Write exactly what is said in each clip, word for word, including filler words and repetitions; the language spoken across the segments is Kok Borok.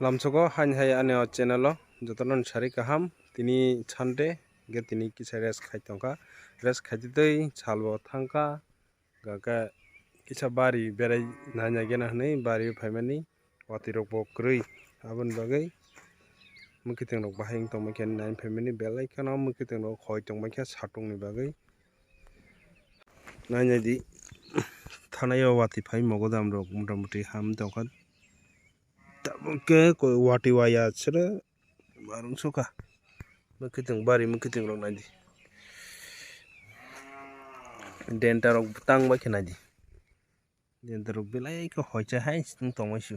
Lamsogo haini hai ani o channel o jotono sari kaham. Tini Sunday ge tini kisa rest khai tongkha, rest khai tei sal bo thangkha. Gakhe kisa bari berai naina gena hwnwi bari phaimani watwi rok bo kwrwi, aboni bagwi mwkhwtwng rok bahai wng tongma khe nai phaimani belai kheno mwkhwtwng rok hoi tongma khe satung ni bagwi. Nainai di thanai o watwi phai mogodam rok mota moti ham tongkha. Tabuk khe watwi waya sere barung sukha. Mwkhwtwng bari mwkhwtwng rok naidi. Denta rok tang bai khe naidi. Denta rok belai khe hoicha hai tongmai su.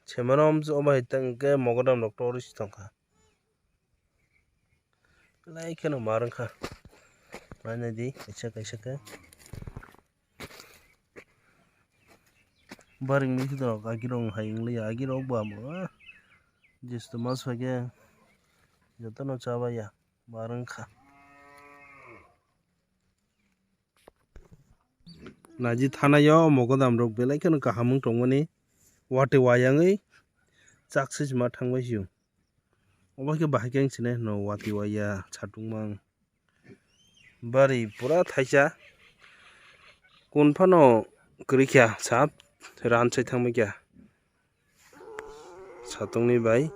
Semanom obo hai tang khe mogodam rok tori si tongkha. Belai kheno mar wngkha. Nainai di kaisa kaisa khe. Baring ni hwdwk agirok hai wng liya, agirok bo amo. Jesto mas bai khe jotono cha bai ya, mar wngkha. Naji thanai o mogodam rok belai kheno kaham wng tongmani, watwi wayangwi chak swijma thangbai sio. Obo khe bahai khe wng sinai hwno watwi waya satung mang. Bari pura thaisa kun phano kwrwi kha, sap ran sai thangbai kha satung ni bai.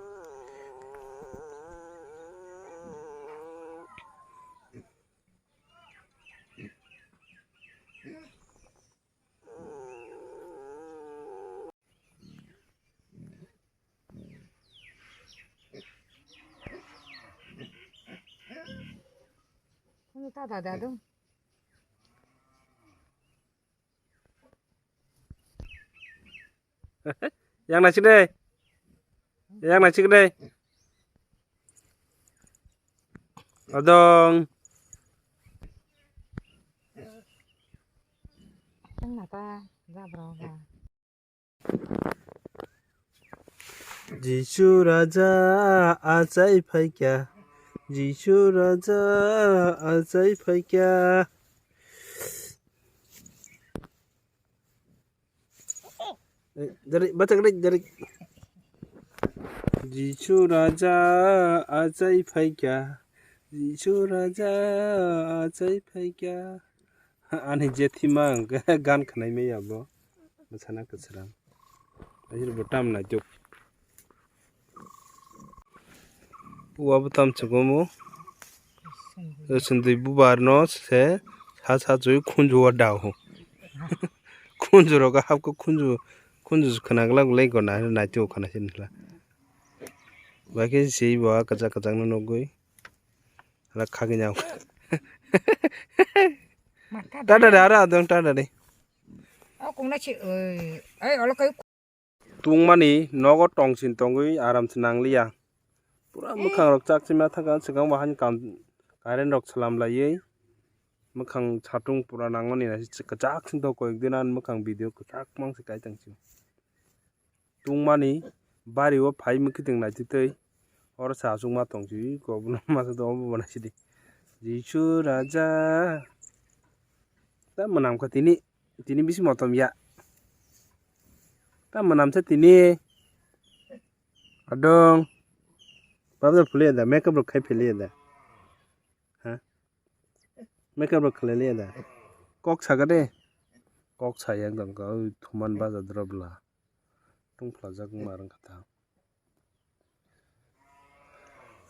Tata dadu. Yang naisik de. Yang naisik de. Adong. Tang nata jabra ba. Jisu Raja achai phaikya, Jisu Raja achai phaikya. Eh, dari, baca dari, dari. Jisu Raja achai phaikya, Jisu Raja achai phaikya. Ani jethi mang gan khnai maya bo. Masana kwchwrang. Ahir bo tam naituk. Uwa bo tam chukumu. Sundui bubar no se sa sa chui khunju wa dao. Khunju rogo hapkhe khunju, khunju khwna glak le gona naituk khana sin hla. Bakhe sei bo kwchak kwchak no nugui. Ala khagwi nyang. Mata Tada de, ara adong tada de. O kungna si, oi, ai, olo kai. Tungmani nogo tongsin tongwi aram se nangliya. Pura mwkhang rok chak chima thangkha, swkang bo hani kam, current rok salam laiwi. Mwkhang satung pura nangmani na si kwchak sing tongo, koyek din ani mwkhang video kwchak mang se kai tong si. Tungmani bari o phai mwkhwtwng naitwi twi oro se achukma tong si, iko bono masa tongo, obo bo naisidi. Jisu Raja. Ta mwnam kha tini, tini bisi motom ya. Ta mwnam sa tini. Adong. Babo philiya da, makeup rok khai philiya da. Ha? Makeup rok khlai liya da. Kok saka de. Kok saya wng tong kha, oi thuman baja drop la. Tungphlajak wngma rwng kha ta.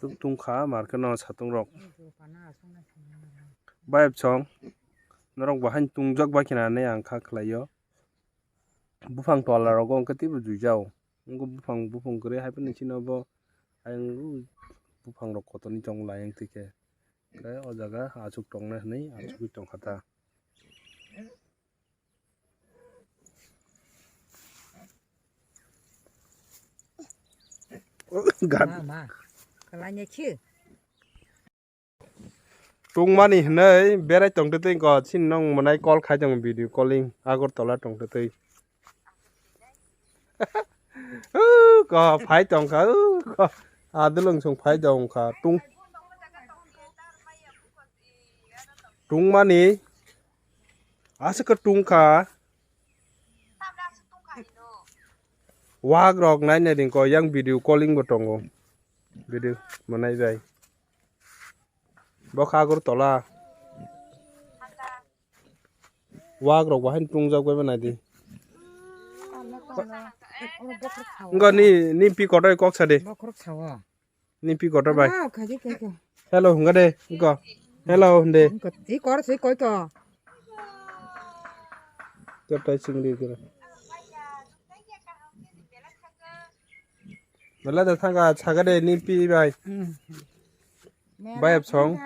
Tuk tungkha mar khe no satung rok. Bayap song. Norok bahai tungjak bai khna hinwi ang kha khlaio. Buphang tola rogo hwnkhe teibo juijao. Wngkhe buphang, buphang kwrwi hai phano chini bo ayang buphang rok kotorni tongo layang twi khe. Khe o jaga achuk tongnai hwnwi achugwi tongkha ta. Gan. Ma, ma. Kalanya khi. Tungmani hwnwi berai tongtwtwi ko chini nong mwnai call khai tongo, video calling Agartala tongtwtwi. Ko phai tongkha, ko adulung song phai tongkha. Tung, tungmani aswk tungkha. Wak rok nai nai ringko, yang video calling bo tongo. Video mwnai bai. Bo kha Agartala. Wak rok bahai tungjak bai nai di. Wngkha ni, ni pi kotor kok sa di. Bokhorok sao. Ni pi kotor bai. Ah, khaji khaji. Hello hwnga de, wngkha. Hello hwnde. Wngkha, i kor si koi to. Kep tai sing di kira. Bela da thanga chaga de ni pi bai. Hmm. Bai ap song.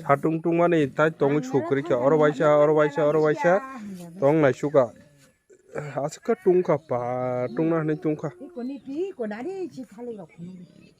Satung tung mani tai tong sukri kya. Oro waisa, oro waisa, oro waisa. Tong nai suka. Aswk khe tungkha pa, tungna hwnwi tungkha. Iko ni pi, iko nani si thalik rok phunuk di.